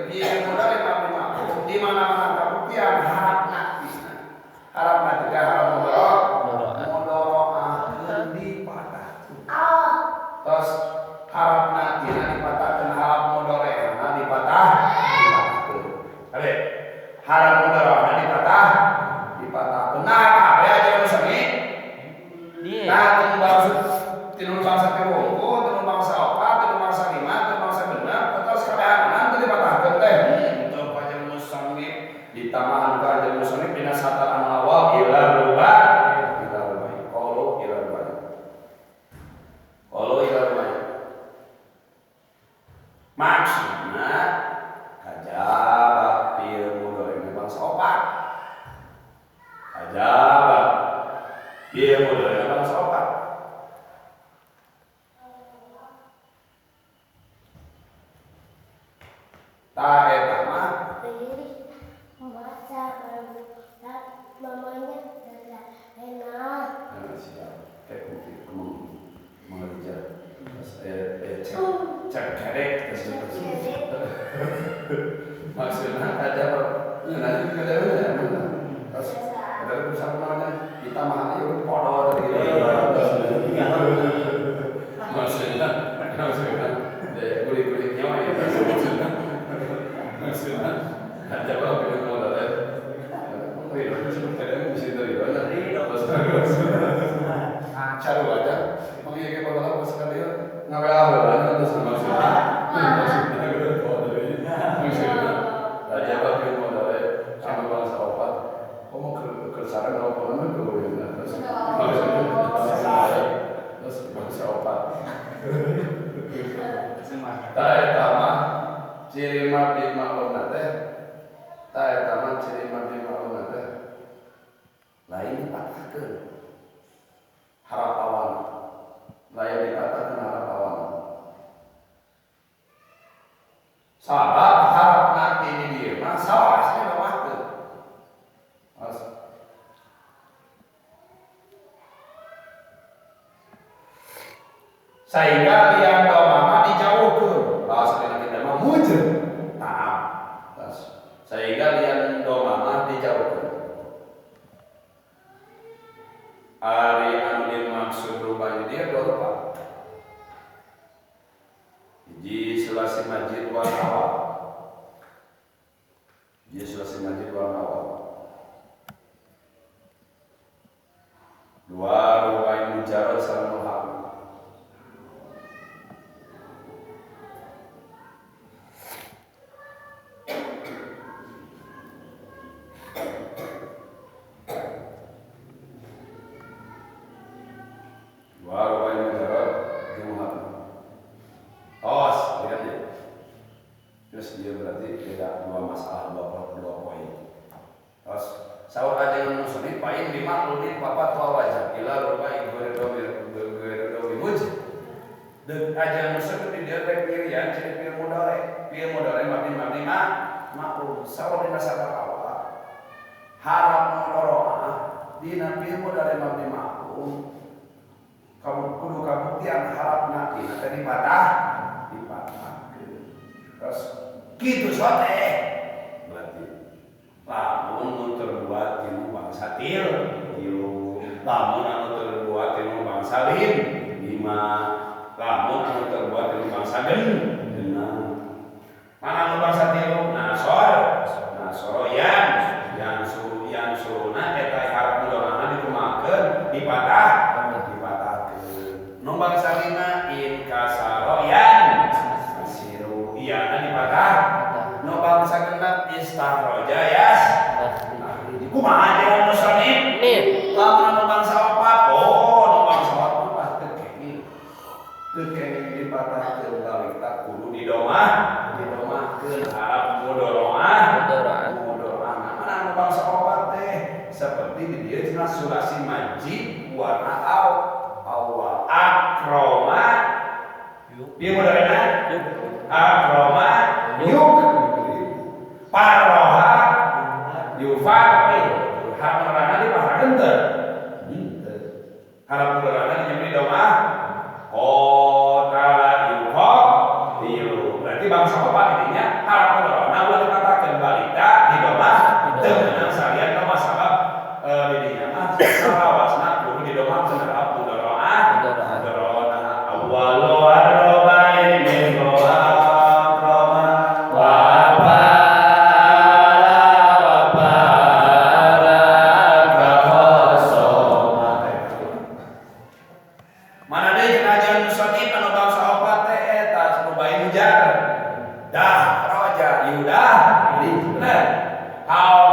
Fi'il mudhari mabni ma'lum di mana-mana kabuktian harapna tina. Harapna tidak harap mudharaah dipatah. Terus harapna tina dipatahkeun harap mudhari'na dipatah dipatahkeun. Abe harap mudhari'na dipatah dipatahkeun. Nah kabeh aja nu sami. Nah tinu bangsa tinu bangsa tilu unggul, tinu bangsa opat, tinu bangsa lima, tinu bangsa genep, terus kabehanana teu dipatahkeun teh. Henteu pajeng musannif ditambahan ku ajeun musannif dina satar anu awal ila ruba ila rubai. Qalu ila rubai. Qalu ila rubai. Maksudna kajaba fi'il mudhari bangsa opat. Kajaba fi'il mudhari bangsa opat. Ta eta mah membaca mamanya enak. Siap. Kayak mengerja. Cek kerek terus. Maksudnya ada nanti ada terus ada bersama namanya ditambah aja udah podo tadi gitu. Maksudnya maksudnya deh kulit-kulit nyawa ya maksudnya maksudnya ada apa pilih modal ya? Oh iya, kadang bisa dari mana? Caru aja, mengiyakan bapak sekali ya, ngapain lah, terus maksudnya, maksudnya maksudnya, raja apa pilih modalnya, sama bangsa opat, kok mau ke sarang kalau pulang ke terus, terus bangsa opat. Ta eta mah ciri mabni ma'lum teh, ta eta mah ciri mabni ma'lum teh lain dipatahkeun harap awal, lain dipatahkeun harap awal. Sabab harap nanti di dieu mah sawasnya domahkeun. Sehingga lian domah dijauhkeun. Bahasa dina kita mah mujur. Taam. Sehingga lian domah dijauhkeun. Ari anu dimaksud rubahnya dia dua rupa. Hiji sulasi majid wal awal. Hiji sulasi majid wal awal. Dua rubai mujarad sareng mulhaq. Dua rubai mujarad jeung mulhaq. Tos, lihat ya. Terus dia berarti beda dua masalah, dua poin. Terus sahur aja yang muslim pain lima ulin papa tua wajah ila rubai gore muj. Dan aja muslim di dia rek pilihan ciri pil modale mabni mabni ma maklum sahur dina sadar awal harap mudoroah dina pil modale mabni maklum kamu kudu kabuktian harap nanti tadi patah dipatahkeun. Terus kitu sote berarti lamun nu terbuat tinu bangsa tilu, lamun anu terbuat tinu bangsa lima, lamun anu terbuat tinu bangsa genep. Mana anu bangsa tilu? Nasor, nasoro yang suruh yang suruhna eta harap mudorana dikumakeun dipatah dipatahkeun. Nu bangsa lima in kasaro yan kasiru iyana dipatah. Nu bangsa genep istahroja yas. Kumaha jeung musannif? Lamun anu bangsa opat, oh nu bangsa opat mah teu kenging. Teu kenging dipatahkeun balik tak kudu didomah, didomahkeun harap mudoroah, mudoroah. Mana anu bangsa opat teh seperti di dieu cenah sulasi majid warna awal akroma. Ieu mudorena akroma yuk paroha yufar Mana deui kajian musonif anu bangsa opat teh eta rubai mujar. Dah raja Yehuda. Bener. How